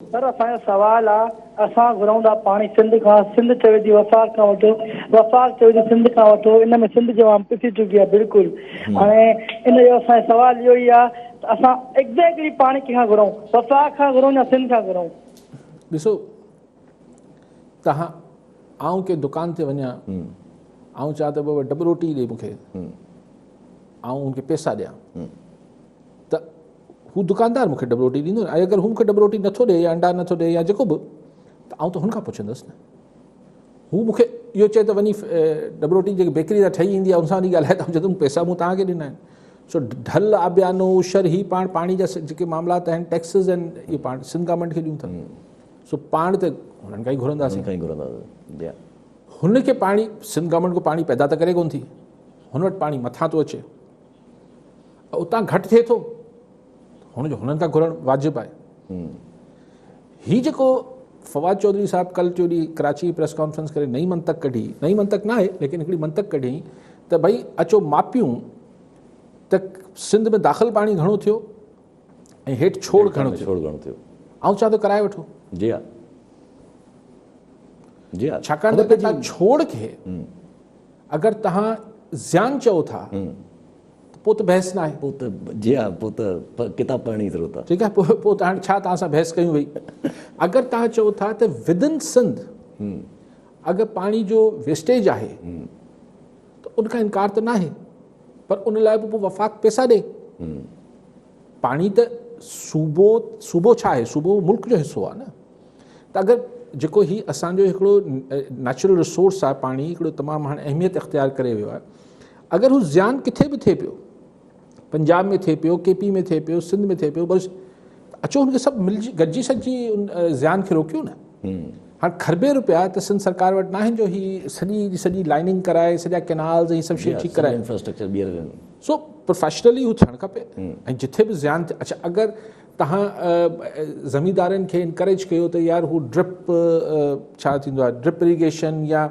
سر اسان جو سوال آ اسان گهرون ٿا پاڻي سنڌ کان سنڌ چوي ٿي وفاق کان وٺو وفاق چوي ٿي سنڌ کان وٺو ان ۾ سنڌ جي عوام پسي چڪي آ بلڪل هاڻي ان جو اسان جو سوال اهو ئي آ ته اسان ايگزيڪٽلي پاڻي ڪنهن کان گهرون وفاق کان گهرون يا سنڌ کان گهرون. ڏسو تهان آئون ڪنهن دڪان تي وڃان آئون چوان ته بابا ڊٻ روٽي ڏي مونکي آئون ان کي پيسا ڏيان ته هو دڪاندار مون کي ڊبل روٽي ڏيندو نه ۽ اگر هو مون کي ڊبل روٽي نٿو ڏي يا انڊا نٿو ڏي يا جيڪو به ته آئون ته هن کان پڇندس نه هو مون کي اهو چئي ته وڃي ڊبل روٽي جيڪي بيڪري تان ٺهي ايندي آهي ان سان وڃي ڳالهائي ته آئون چوندم پئسا مون توهان کي ڏنا آهن سو ڍل آبيانو اشر هي پاڻ پاڻي جا جيڪي معاملات آهن ٽيڪسز آهن اهي پاڻ سنڌ گورنمينٽ کي ڏيون ٿا سو پاڻ ته هنن کان ئي گهرنداسين هن کي پاڻي سنڌ گورنمينٽ کو پاڻي پيدا ته ڪري ڪون ٿي هن وٽ پاڻي مٿان ٿو اچي اتان گهٽ ٿئي ٿو هن جو هنن کان گهرڻ واجب آهي هي جيڪو فواد چوڌري صاحب ڪل ٽيون ڏينهن ڪراچي پريس ڪانفرنس ڪري نئين منطق ڪڍي نئين منطق نه آهي ليڪن هڪڙي منطق ڪڍي ته ڀئي اچو ماپيون ته سنڌ ۾ داخل پاڻي گهڻو ٿيو ۽ هيٺ ڇوڙ گهڻو ٿيو ڇوڙ گهڻو ٿيو آئون چوان ٿو ڪرائي وٺو جي ها جي ها ڇاڪاڻ ته ڇوڙ کي اگر توهان زيان چئو ٿا ته پوء ته بحث ناهي. پوء ته جي ها پوء ته ڪتاب پڙهڻ جي ضرورت آهي. ٺيڪ آهي پوء پوء ته هاڻي ڇا توهان سان بحث ڪيون وئي. اگر توهان چئو ٿا ته ودن سنڌ اگر پاڻي جو ويسٽيج آهي ته ان کان انڪار ته ناهي پر ان لاء به پوء وفاق پئسا ڏي. پاڻي ته صوبو صوبو ڇا آهي صوبو ملڪ جو حصو آهي نه. ته اگر جيڪو هي اسان جو هڪڙو نيچرل ريسورس آهي پاڻي هڪڙو تمام هاڻي اهميت اختيار ڪري ويو آهي اگر هو زيان ڪٿي به ٿئي پيو پنجاب ۾ ٿئي پيو ڪي پي ۾ ٿئي پيو سنڌ ۾ ٿئي پيو بس اچو هن کي سڀ ملجي گڏجي سڏجي ان زيان کي روڪيو نه هاڻ کربين روپيا ته سنڌ سرڪار وٽ ناهن جو هي سڄي جي سڄي لائننگ ڪرائي سڄا ڪينالز ۽ سڀ شيون ٺيڪ ڪرائي انفراسٽرڪچر ٻيهر سو پروفيشنلي هو ٿيڻ کپي ۽ جٿي به زيان اچھا اگر توهان زميندارن کي انڪريج ڪيو ته يار هو ڊرپ ڇا ٿيندو آهي ڊرپ اريگيشن يا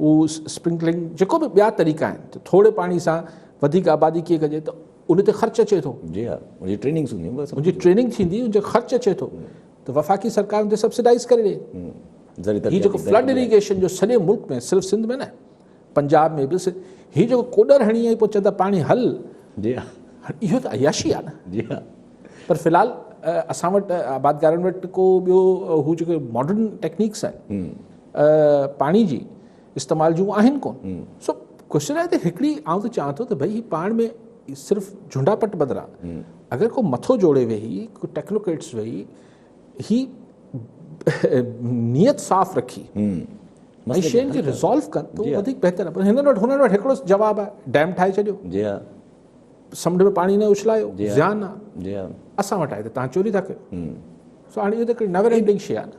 هو اسپرنڪلنگ جيڪو به ٻيا طريقا آهن ته ٿوري پاڻي سان وڌيڪ آبادي ڪيئن ڪجي ته ان تي خرچ اچي ٿو. جي ها ان جي ٽريننگس هونديون بس ان جي ٽريننگ ٿيندي ان جو خرچ اچي ٿو ته وفاقي سرڪار ان تي سبسڊائز ڪري ڏي. هي جيڪو فلڊ اريگيشن جو سڄي ملڪ ۾ صرف سنڌ ۾ نه پنجاب ۾ به هي جيڪو ڪوڏر هڻي ۽ پوء چوندا پاڻي هل جي ها اهو ته عياشي آهي نه جي ها پر في الحال اسان وٽ آبادگارن وٽ ڪو ٻيو هو جيڪو ماڊرن ٽيڪنيڪس آهن پاڻي جي استعمال جون آهن ڪون سو ڪوشچن آهي ته هڪڙي آئون ته چوان ٿو ته ڀئي هي پاڻ ۾ صرف جهنڊا پٽ بدران اگر ڪو مٿو جوڙي ويهي ڪو ٽيڪنوڪريٽس ويهي هي نيت صاف رکي ۽ شين کي ريزالو ڪن ته وڌيڪ بهتر آهي پر هنن وٽ هنن وٽ هڪڙو جواب آهي ڊيم ٺاهي ڇڏيو جي ها سمنڊ ۾ پاڻي نه اڇلايو زيان آهي جي ها اسان وٽ آهي ته تان چوري ٿا ڪيو سو هاڻي اهو ته هڪڙي نيور اينڊنگ شي آهي.